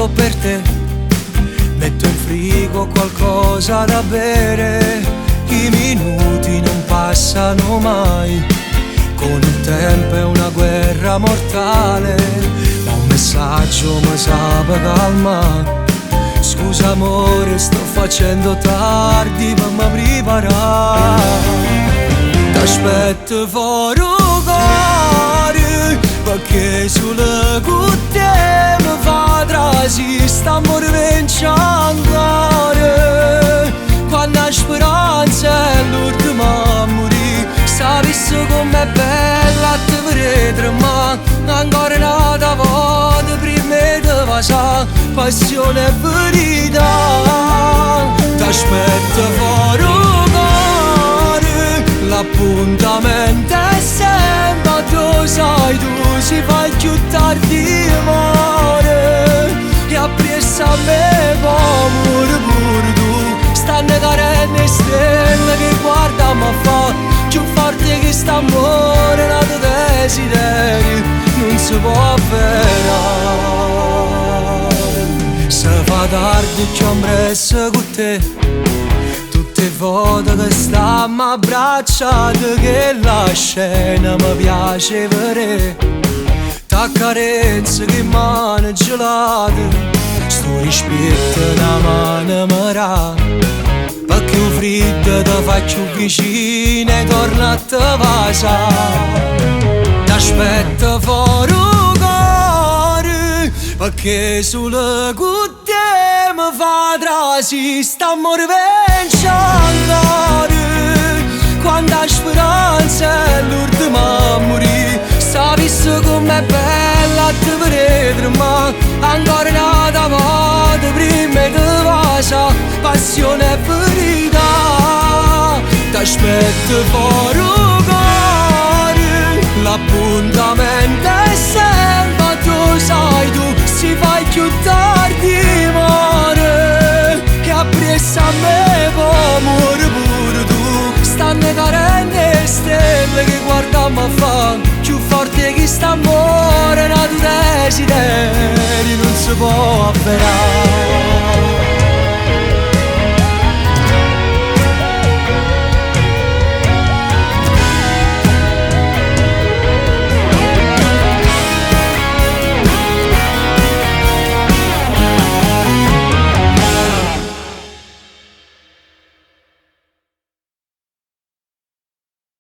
solo per te. Metto in frigo qualcosa da bere, i minuti non passano mai. Con il tempo è una guerra mortale, ma un messaggio mi sape calma. Scusa amore, sto facendo tardi, ma mi preparare. T'aspetto fuori cuore, perché solo con te mi fa trasì, st'amore vince ancora. Quando la speranza è l'ultima a morire, sapessi com'è bella te vedere, ma ancora una volta prima di baciare, passione e verità. T'aspetto fuori cuore, l'appuntamento è sempre tu sai tu, si fa più tardi amore. E appresso a me può pure pure tu, stanno cadendo le stelle che guarda ma fa più forte che st'amore nato desiderio non si può avverare. Se fa tardi c'ho presso con te, tutte le volte che stiamo abbracciati, che la scena mi piace vedere. T'accarezzo che mano gelate, sto rispetto una mano mi dà, perché il freddo ti faccio vicino e torno a te baciare. T'aspetto fuori cuore, perché solo con te mi fa trasì, st'amore vince ancora. Quando la speranza è l'ultima a morire, sapessi com'è bella te vedere, ma ancora una volta prima di baciare, passione e verità. T'aspetto fuori cuore, l'appuntamento è sempre tu sai tu, si fa più tardi amore. E appresso a me può morire pure tu, stanno cadendo le stelle che guarda ma fa più forte che st'amore nato desiderio non si può avverare.